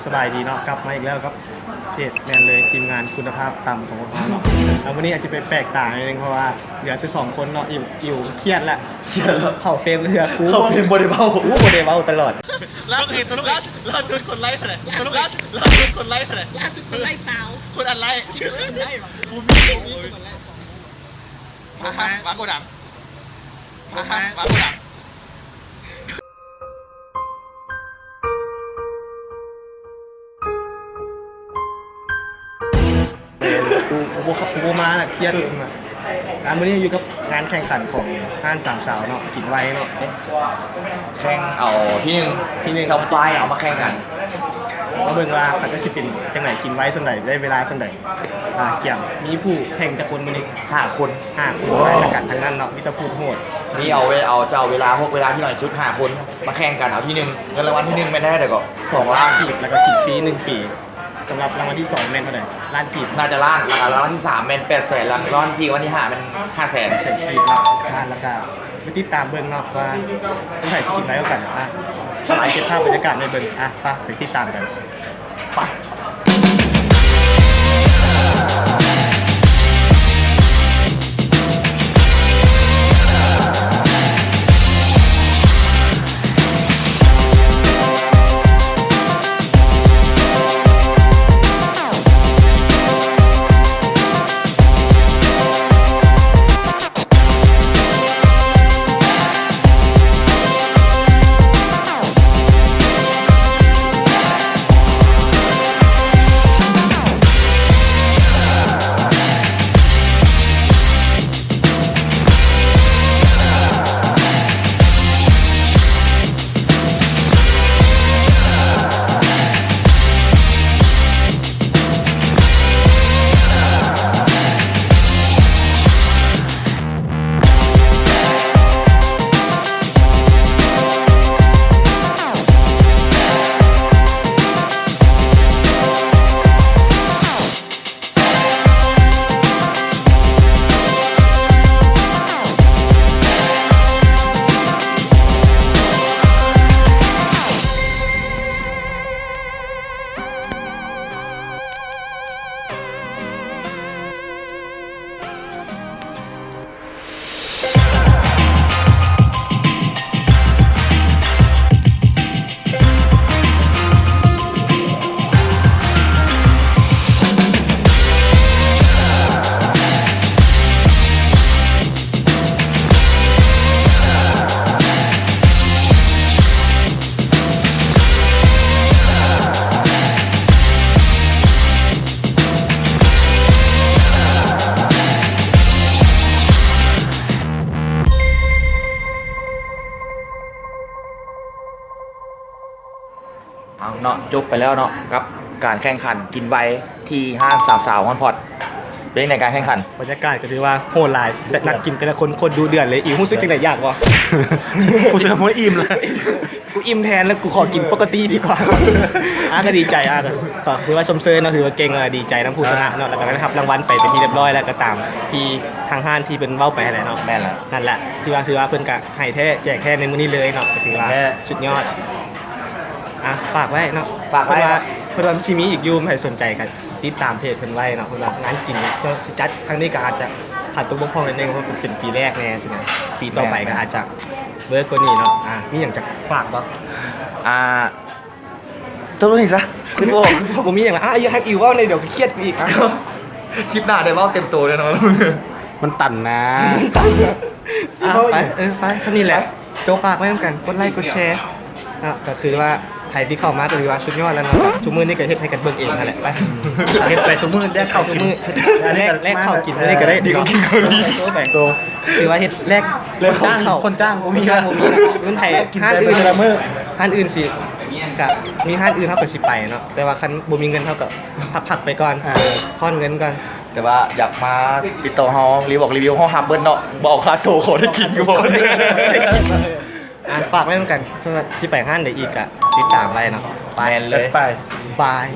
ສະບາຍດີເນາະ ກັບມາອີກແລ້ວກັບເພຈແມ່ນເລີຍ ທີມງານຄຸນນະພາບຕ່ຳຂອງພວກເຮົາເນາະ. ແລ້ວມື້ນີ້ອາດຈະແປກໆຕາໜ້ອຍໜຶ່ງ ເພາະວ່າເຫຼືອແຕ່ສອງຄົນເນາະ. ອິວ ອິວຄຽດແລ້ວ ຄຽດແລ້ວ ເຂົ້າເຟຣມເທື່ອ ກູ ເຂົ້າເຟຣມບໍ່ໄດ້ເວົ້າ ກູບໍ່ໄດ້ເວົ້າຕະຫຼອດ. ລ່າສຸດ ລ່າສຸດຄົນໄລເທົ່າໃດ? ລ່າສຸດຄົນໄລເທົ່າໃດ? ລ່າສຸດຄົນໄລເທົ່າໃດ? ລ້າສຸດຄົນໄດ້ເທົ່າໃດ? ລ້າສຸດຄົນໄດ້ເທົ່າໃດ? ຄົນອັນໄລວະ? ກູມີ ກູມີຄົນອັນໄລສອງຄົນ. ມາ ມາໂກດັງ ມາ ມາໂກດັງ. ເອີ ກູ ກູບໍ່ ກູບໍ່ມາລະ ຄຽດ. ອ່າ ມື້ນີ້ຢູ່ກັບງານແຂ່ງຂັນຂອງຮ້ານສາມສາວເນາະ ກິນໄວເນາະ. ແຂ່ງເອົາທີໜຶ່ງ ທີໜຶ່ງ ກັບໄຟເອົາມາແຂ່ງກັນ ມາເບິ່ງວ່າເຂົາຈະຊິເປັນຈັ່ງໃດ ກິນໄວສ່ຳໃດ ໄດ້ເວລາສ່ຳໃດ. ອ່າ ກຽມ ມີຜູ້ແຂ່ງຈັກຄົນມື້ນີ້? ຫ້າຄົນ ຫ້າຄົນ ສາຍສະກັດທັງນັ້ນເນາະ ມີແຕ່ຜູ້ໂຫດ. ນີ້ເອົາເວ ເອົາ ຈະເອົາເວລາ ພວກເວລາທີ່ໜ້ອຍສຸດ ຫ້າຄົນມາແຂ່ງກັນ ເອົາທີໜຶ່ງ ເງິນລາງວັນທີໜຶ່ງແມ່ນໄດ້ເດ້ກໍສອງລ້ານກີບ ແລ້ວກໍກິນຟຣີໜຶ່ງປີ. ສຳລັບລາງວັນທີສອງແມ່ນເທົ່າໃດ? ລ້ານກີບ ໜ້າຈະລ້ານ ແລ້ວກໍລາງວັນທີສາມແມ່ນແປດແສນ ແລ້ວລາງວັນທີສີ່ ວັນທີຫ້າແມ່ນຫ້າແສນ. ຫ້າແສນກີບເນາະ. ອ່າ ແລ້ວກໍໄປຕິດຕາມເບິ່ງເນາະວ່າ ຜູ້ໃດຊິກິນໄວກວ່າກັນ. ອ່າ ໄປເກັບພາບບັນຍາກາດມາໃຫ້ເບິ່ງ. ອ່າ ໄປ ໄປຕິດຕາມກັນ. ປະ. ເອົາເນາະ ຈົບໄປແລ້ວເນາະ ກັບການແຂ່ງຂັນກິນໄວທີ່ຮ້ານສາມສາວຮອນພອດ. ເປັນຈັ່ງໃດການແຂ່ງຂັນ? ບັນຍາກາດກໍຖືວ່າໂຫດຫຼາຍ ແລະ ນັກກິນແຕ່ລະຄົນໂຄດດຸເດືອດເລີຍ. ອີ ຮູ້ສຶກຈັ່ງໃດ? ຢາກບໍ່? ຮູ້ສຶກວ່າອີ່ມແລ້ວ ກູອີ່ມແທນ ແລ້ວກູຂໍກິນປົກກະຕິດີກວ່າ. ອ່າ ກໍດີໃຈ ອ່າ ກໍຖືວ່າຊົມເຊີຍເນາະ ຖືວ່າເກັ່ງ ເອີ ດີໃຈນຳຜູ້ຊະນະເນາະ ແລ້ວກໍໄດ້ຮັບລາງວັນໄປເປັນທີ່ຮຽບຮ້ອຍແລ້ວກໍຕາມທີ່ທາງຮ້ານທີ່ເພິ່ນເວົ້າໄປຫັ້ນແຫຼະເນາະ. ແມ່ນແລ້ວ ນັ້ນແຫຼະ ຖືວ່າ ຖືວ່າເພິ່ນກໍໃຫ້ແທ້ແຈກແທ້ໃນມື້ນີ້ເລີຍເນາະ ກໍຖືວ່າສຸດຍອດ. ອ່ະ ຝາກໄວ້ເນາະ ຝາກໄວ້ ເພິ່ນວ່າ ເພິ່ນວ່າມັນຊິມີອີກຢູ່ ໃຜສົນໃຈກໍຕິດຕາມເພຈເພິ່ນໄວ້ເນາະ. ເພິ່ນວ່າງານກິນທີ່ຊິຈັດຄັ້ງນີ້ກໍອາດຈະຂາດຕົກບົກຜ່ອງໜ້ອຍໜຶ່ງ ເພາະເປັນປີແລກແດ່ຊີ້ນະ ປີຕໍ່ໄປກໍອາດຈະເວີກກວ່ານີ້ເນາະ. ອ່າ ມີຫຍັງຈະຝາກບໍ່? ອ່າ ຕົກລົງນີ້ຊະ ຄິດບໍ່ອອກ ບໍ່ມີຫຍັງລະ. ອ່າ ຢູ່ໃຫ້ອີເວົ້າແດ່ ດຽວຄຽດອີກ. ຄລິບໜ້າໄດ້ເວົ້າເຕັມໂຕແນ່ນອນ. ມັນຕັນນະ. ອ່າ ໄປ ເອີ ໄປ ເທົ່ານີ້ແຫຼະ ໂຈະ ຝາກໄວ້ນຳກັນ ກົດໄລກົດແຊເນາະ. ກໍຄືວ່າໃຜທີ່ເຂົ້າມາກໍຖືວ່າສຸດຍອດແລ້ວເນາະ. ທຸກມື້ນີ້ກໍເຮັດໃຫ້ກັນເບິ່ງເອງຫັ້ນແຫຼະ. ໄປ ເຮັດໄປທຸກມື້ ແລກເຂົ້າກິນ ແລກ ແລກເຂົ້າກິນ ນີ້ກໍໄດ້ ດີກວ່າກິນເຂົ້າດີ. ໂຊ ຖືວ່າເຮັດແລກ ແລກຄົນຈ້າງ ຄົນຈ້າງບໍ່ມີ ຄົນຈ້າງບໍ່ມີ. ມັນໃຜຮ້ານອື່ນ ຮ້ານອື່ນຊິ ກະມີຮ້ານອື່ນເຮົາກໍຊິໄປເນາະ ແຕ່ວ່າຄັນບໍ່ມີເງິນເຮົາກໍພັກໆໄປກ່ອນ ອ່າ ຜ່ອນເງິນກ່ອນ. ແຕ່ວ່າຢາກມາຕິດຕໍ່ເຮົາ ຣີບອກຣີວິວ ເຮົາຮັບເບິດເນາະ ບໍ່ເອົາຄ່າໂທ ຂໍໄດ້ກິນກໍພໍ. ອ່າ ຝາກໄວ້ນຳກັນ ສ່ວນວ່າຊິໄປຮ້ານໃດອີກກະຕິດຕາມໄວ້ເນາະ. ໄປ ແມ່ນເລີຍ ໄປ ບາຍ.